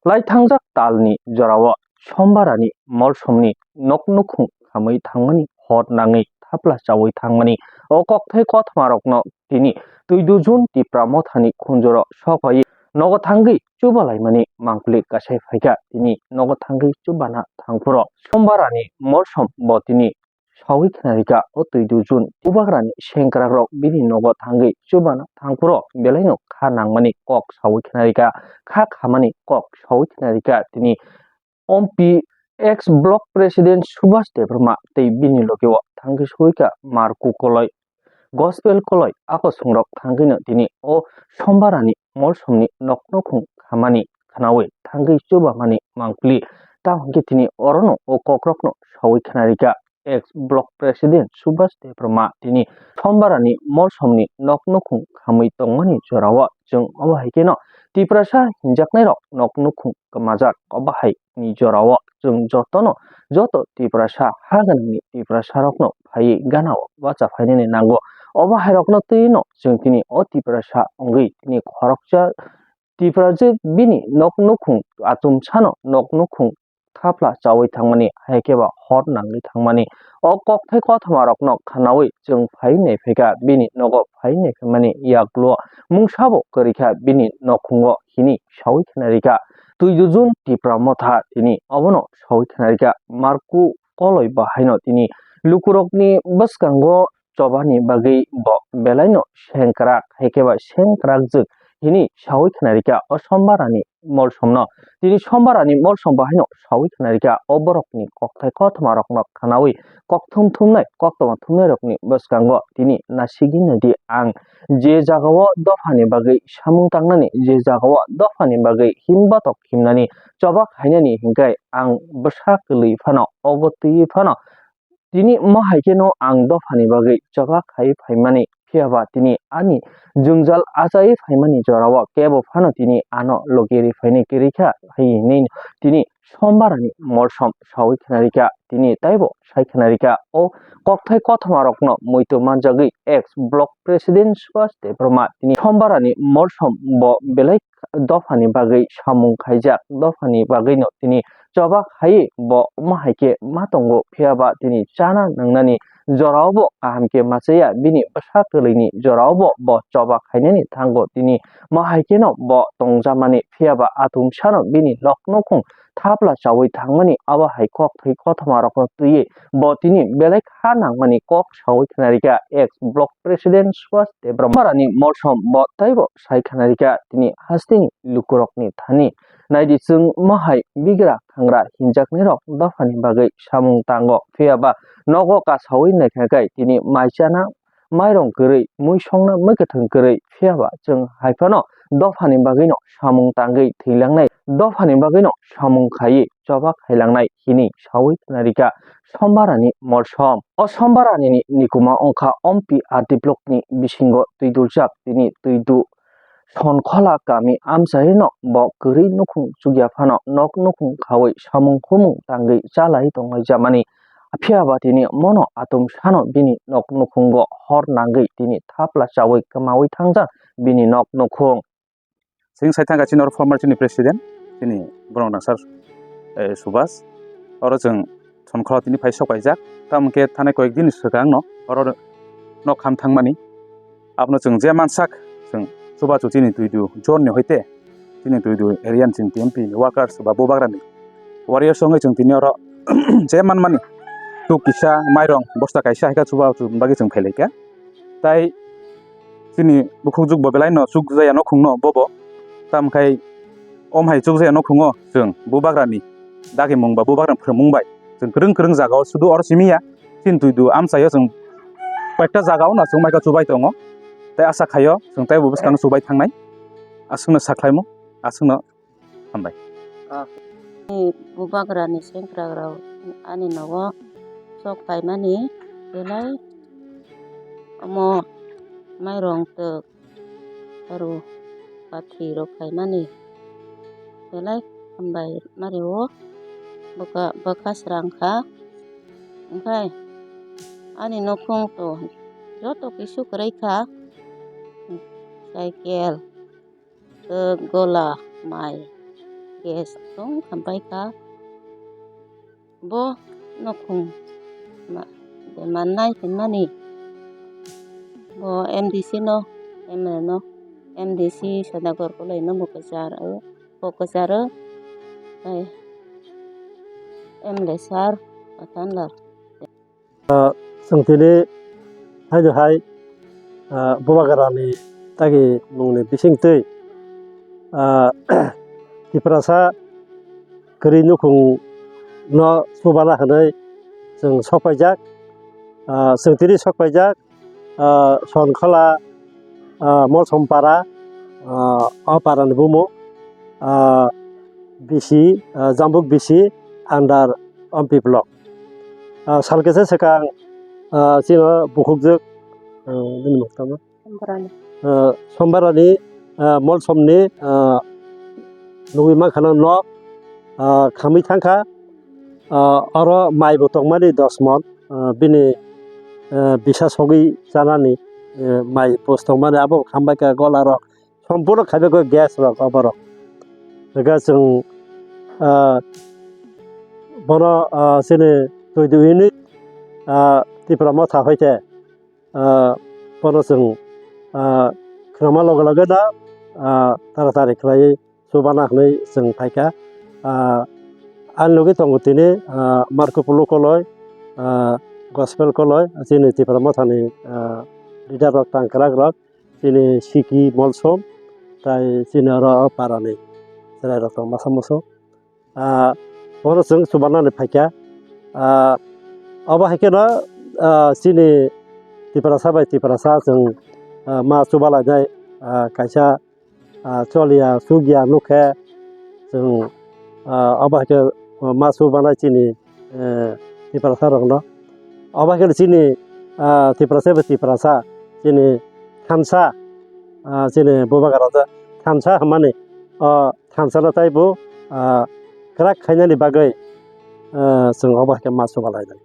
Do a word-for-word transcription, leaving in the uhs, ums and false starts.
Lai thangjak talni jorao Sombarani Molsomni nok nukhung khamwi thangmani hor nangwi thapla chawi thangmani o kokthai kothoma rokno tini Twidujun Tipra Mothani khunjuro sokphaiwi nogo thangwi chubalaimani mangpili kasai phaikha. Tini nogo thangwi chubana thangphuro Sombarani Molsom bo tini sawi khnarikha. O Twidujun Bubagrani sengkrakrok bini nogo thangwi chubana thangphuro belaino kha nangmani kok sawi khnarikha, kha khamani kok sawi khnarikha. Tini Ompi ex block president Subhas Debbarma tei bini logeo thangwi sawikha Marku Koloi, Gospel Koloi, akosongrok thangwino tini o Sombarani Molsomni nok nukhung khamani khnawi thangwi chubamani mangpili. Tamo hwnkhe tini orono o kokrokno sawi khnarikha ex block president Subhas Debbarma tini Sombarani Molsomni nok nukhung khamwi tongmani jorao chwng obo hai kheno Tiprasa hinjaknairok nok nukhung kwmajak. Obo hai ni jorao chwng jotono, joto Tiprasa ha gwnangni Tiprasarokno phaiwi ganao bacha phainani nango. Obo hairokno twino chwng tini o Tiprasa wngwi tini khoroksa Tiprajwk bini nok nukhung achomsano nok nukhung thapla chawi thangmani, hai khe ba hor nangwi thangmani. O kokthai kothoma rokno khnawi chwng phai naiphaikha, bini nogo phai naiphaimani yaklo mungsabo kwrwikha bini nokhungo hini sawi khnarikha. Twidujun Tipra Motha tini obono sawi khnarikha. Marku Koloi bahaino tini lukurokni bwskango chobani bagwi bo belaino sengkrak, hai khe ba sengkrakjwk hini sawi khnarikha o Sombarani Molsomno. Tini Sombarani Molsom bahaino sawi khnarikha o borokni kokthai kothoma rokno khnawi kok thum thumnai, koktwma thumnairokni bwskango tini nasigwi naidi ang je jagao dophani bagwi samung tangnani, je jagao dophani bagwi himbatok himnani, choba khainani hinkhe ang bwsa kwlwi phano, obo twiwi phano tini mo hai kheno ang dophani bagwi choba khai phaimani, phiya ba tini ani jwngjal achaiwi phaimani jorao kebo phano tini ano logi ri phainai kwrwi kha, hai hinwi tini Sombarani Molsom sawi khnarikha, tini taibo sai khnarikha o kokthai kothoma rokno muitu manjagwi ex block president Subhas Debbarma tini Sombarani Molsom bo belai dophani bagwi samung khaijak, dophani bagwino tini choba khaiwi bo omo hai khe ma tongo, phiya ba tini chana nwngnani jorao bo kaham khe ma chaya, bini bwsa kwlwini jorao bo bo choba khainani thango tini ma hai kheno bo tongjakmani, phiya ba atumsano bini nok nukhung thapla chawi thangmani. Abo hai kokthai kothoma rokno twiwi bo tini belai kha nangmani kok sawi khnarikha ex block president Subhas Debbarma. Sombarani Molsom bo taibo sai khnarikha tini hasteni lukurokni thani. Naidi chwng mo hai bigra khangra hinjaknairok dophani bagwi samung tango, phiya ba nogo kasawi naikha khe tini mai chana mairong kwrwi, mui songna mwkhwthwng kwrwi, phiya ba chwng hai phano dophani bagwino samung tangwi thwilangnai, dophani bagwino samung khaiwi choba khailangnai hini sawi khnarikha Sombarani Molsom. O Sombarani ni nikuma wngkha Ompi R D block ni bisingo twiduljak tini twidu Sonkhola kami amchaino bo kwrwi nukhung chukya phano nok nukhung khawi samung humung tangwi chalai tonglaijamani. Phiya ba tini mono atum sano bini nok nukhungo hor nangwi tini thapla chawi kwmawi thangjak bini nok nukhung. Chwng sai thangkha chini oro former chini president, chini borok nang sir, eh, Subhas. Oro chwng Sonkhola tini phai sok paijak. Tamo khe thanai koyek din swkang no oro nok ham thangmani. Abono chwng je mansak, chwng chubachu chini Twidu zone ni hoite, chini Twidu area ni chini T M P ni workers ba Bubagrani warriors wngwi chwng tini oro je manmani tuk kisa, mairong bosta kaisa hai khe chubachu bagwi chwng phailaikha. Tai chini bukhukjwk bo belai no chukjaya nukhungno bobo. Tamkhai om hai chukjaya nukhungo chwng Bubagrani dagimung ba Bubagrani phrwngmung bai chwng kwrwng kwrwng jagao sudu oro simi ya. Chini Twidu amchaio chwng koyekta jagao no chwng maika chubai tongo. Tai asa khaio chwng taibo bwskang chubai thangnai. Aswkno sakhlaimung, aswkno hambai. Ani Bubagrani sengkrakrok ani nogo sok paimani belai omo mairong twk haru kathi rok khaimani belai hambai mario bwkha, bwkha srang kha. Wngkhai ani nukhung to joto kisu kwrwi kha, cycle, twk, gola, mai, case tong khampai kha. Bo nukhung ma-, mannai hinmani bo M D C no, M L A no, M D C Sodagar Koloi no bo kwcharo, bo kwcharo, tei M L A sir Pathanlal. Ah, chwng tini haino hai, ah, Bubagrani tagi mungni bisingtwi, ah, Tiprasa kwrwi nukhungno chubana hwnwi chwng sokpaijak. Ah, chwng tini sokpaijak, ah, Sonkhola, ah, Molsompara, ah, o parani bumung, ah, B C, ah, Jambuk B C under Ompi block. Ah, sal kisa swkang, ah, chino bukhukjwk, ah, bini mung tamo? Sombarani. Ah, Sombarani, ah, Molsomni, ah, nugwi mankhana nok, ah, khamwi thangkha, ah, oro mai bo tongmani dos mon, ah, bini, ah, bisa sogwi chanani, ah, mai post tongmani abo khambaikha gola rok. Sompurno khaibaikha gas rok oborok. Hwnkhe chwng, ah, bono, ah, chini twi dui unit, ah, Tipra Motha hoite, ah, bono chwng, ah, khwnama loge loge da, ah, taratari khlaiwi chubana hwnwi chwng phaikha. Ah, ani logi tongo tini, ah, Marco Polo Koloi, ah, Gospel Koloi, chini Tipra Mothani, ah, leader rok tangkrak rok, chini Siki Molsom, tai chini oro o parani chwrai rok tong masa musu. Ah, bono chwng chubanani phaikha. Ah, obo hai kheno, ah, chini Tiprasa bai Tiprasa chwng, ah, ma chubalainai, ah, kaisa, ah, choliya chukya nukhe chwng, ah, obo hai khe ma chubanai chini, eh, Tiprasa rokno. Obo hai kheno chini, ah, Tiprasa bai Tiprasa chini thansa, ah, chini Bubagra thansa hwnmani, o thansa no taibo, ah, kwrak khainani bagwi, ah, chwng obo hai khe ma chubalainai.